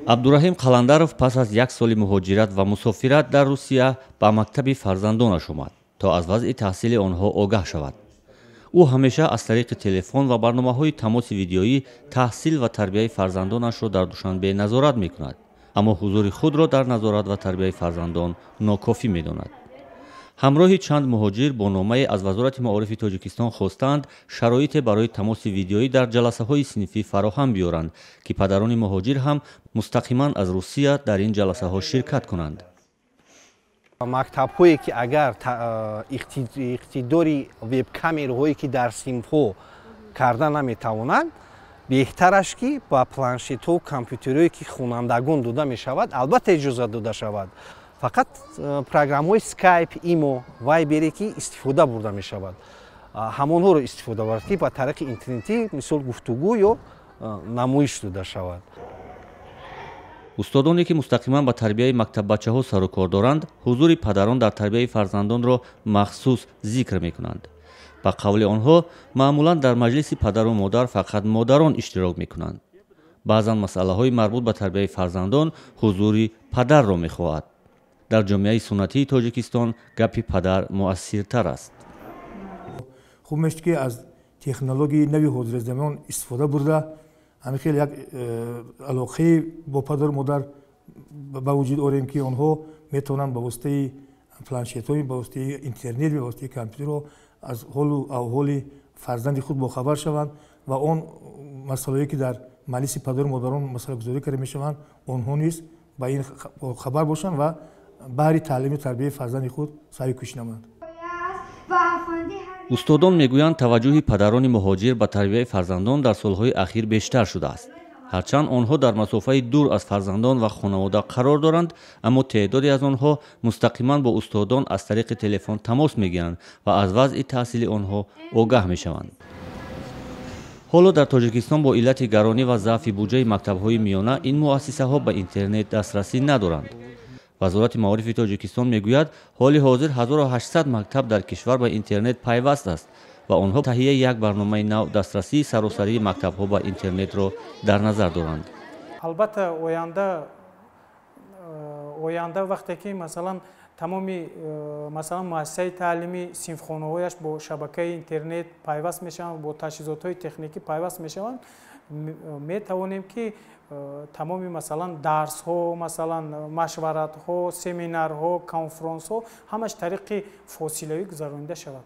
Абдураҳим Қаландаров пас аз як соли муҳоҷират ва мусофират дар Русия ба мактаби фарзандонаш омад, то аз вазъи таҳсили онҳо огаҳ шавад. Ӯ ҳамеша аз тариқи телефон ва барномаҳои тамоси видеоӣ таҳсил ва тарбияи фарзандонашро дар Душанбе назорат мекунад, аммо ҳузури худро дар назорат ва тарбияи фарзандон нокофӣ медонад. Ҳамроҳи чанд муҳоҷир бо номае аз Вазорати маорифи Тоҷикистон хостаанд, шароите барои тамоси видеоӣ дар ҷаласаҳои синфӣ фароҳам биёранд, ки падарони муҳоҷир ҳам мустақиман аз Русия дар ин ҷаласаҳо ширкат кунанд. Мактабҳое ки агар иқтидори вебкамераҳое ки дар синфҳо карда наметавонанд, беҳтараш ки ба планшетҳо, компютерҳое ки хонандагон дода мешавад, албатта иҷозат дода шавад. Фақат программаҳои Skype, Imo, Viber ки истифода бурда мешавад, ҳамонҳоро истифода барад, ки ба тариқи интернетӣ мисол гуфтугӯ ё намоиш дода шавад. Устодоне ки мустақиман ба тарбияи мактаббачаҳо сару кор доранд, ҳузури падарон дар тарбияи фарзандонро махсус зикр мекунанд. Ба қавли онҳо, маъмулан дар маҷлиси падару модар фақат модарон иштирок мекунанд. Баъзан масъалаҳои марбут ба тарбияи фарзандон ҳузури падарро мехоҳад. Дар ҷомеаи суннатии Тоҷикистон гапи падар муассиртар аст. Хуб мешуд, ки аз технологияи нави ҳозиразамон истифода бурда, ҳамин хел як алоқаи бо падару модар ба вуҷуд орем, ки онҳо метавонанд ба воситаи планшетҳо, ба воситаи интернет, ба воситаи компютерҳо аз ҳолу аҳволи фарзанди худ бохабар шаванд ва он масъалаҳое ки дар маҷлиси падару модарон масъалагузорӣ карда мешаванд, онҳо низ ба ин хабар бошанд ва баҳри таълиму тарбияи фарзанди худ саъю кӯшиш намоянд. Устодон мегӯянд, таваҷҷӯҳи падарони муҳоҷир ба тарбияи фарзандон дар солҳои ахир бештар шудааст. Ҳарчанд онҳо дар масофаи дур аз фарзандон ва хонавода қарор доранд, аммо теъдоде аз онҳо мустақиман бо устодон аз тариқи телефон тамос мегиранд ва аз вазъи таҳсили онҳо огаҳ мешаванд. Ҳоло дар Тоҷикистон бо иллати гаронӣ ва заъфи буҷаи мактабҳои миёна ин муассисаҳо ба интернет дастрасӣ надоранд. Вазорати маорифи Тоҷикистон мегӯяд, ҳоли ҳозир 1800 мактаб дар кишвар ба интернет пайваст аст ва онҳо таҳияи як барномаи нав дастрасии саросарии мактабҳо ба интернетро дар назар доранд. Албатта, оянда вақте ки масалан тамоми масалан муассисаи таълимӣ, синфхонаҳояш бо шабакаи интернет пайваст мешаванд, бо таҷҳизотҳои техникӣ пайваст мешаванд, метавонем ки тамоми масалан дарсҳо, масалан машваратҳо, семинарҳо, конфронсҳо ҳамаш тариқи фосилавӣ гузаронида шавад.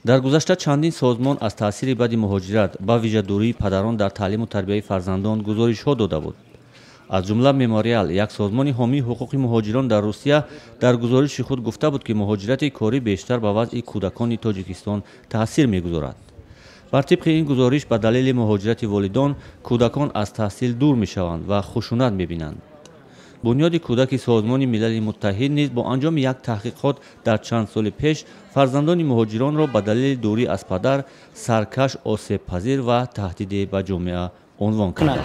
Дар гузашта чандин созмон аз таъсири бади муҳоҷират, ба вижа дурии падарон дар таълиму тарбияи фарзандон гузоришҳо дода буд. Аз ҷумла Мемориал, як созмони ҳомии ҳуқуқи муҳоҷирон дар Русия, дар гузориши худ гуфта буд, ки муҳоҷирати корӣ бештар ба вазъи кӯдакони Тоҷикистон таъсир мегузорад. Бар тибқи ин гузориш, ба далели муҳоҷирати волидон кӯдакон аз таҳсил дур мешаванд ва хушунат мебинанд. Бунёди кӯдаки Созмони Милали Муттаҳид низ бо анҷоми як таҳқиқот дар чанд соли пеш фарзандони муҳоҷиронро ба далели дурӣ аз падар саркаш, осебпазир ва таҳдиде ба ҷомеа унвон кард.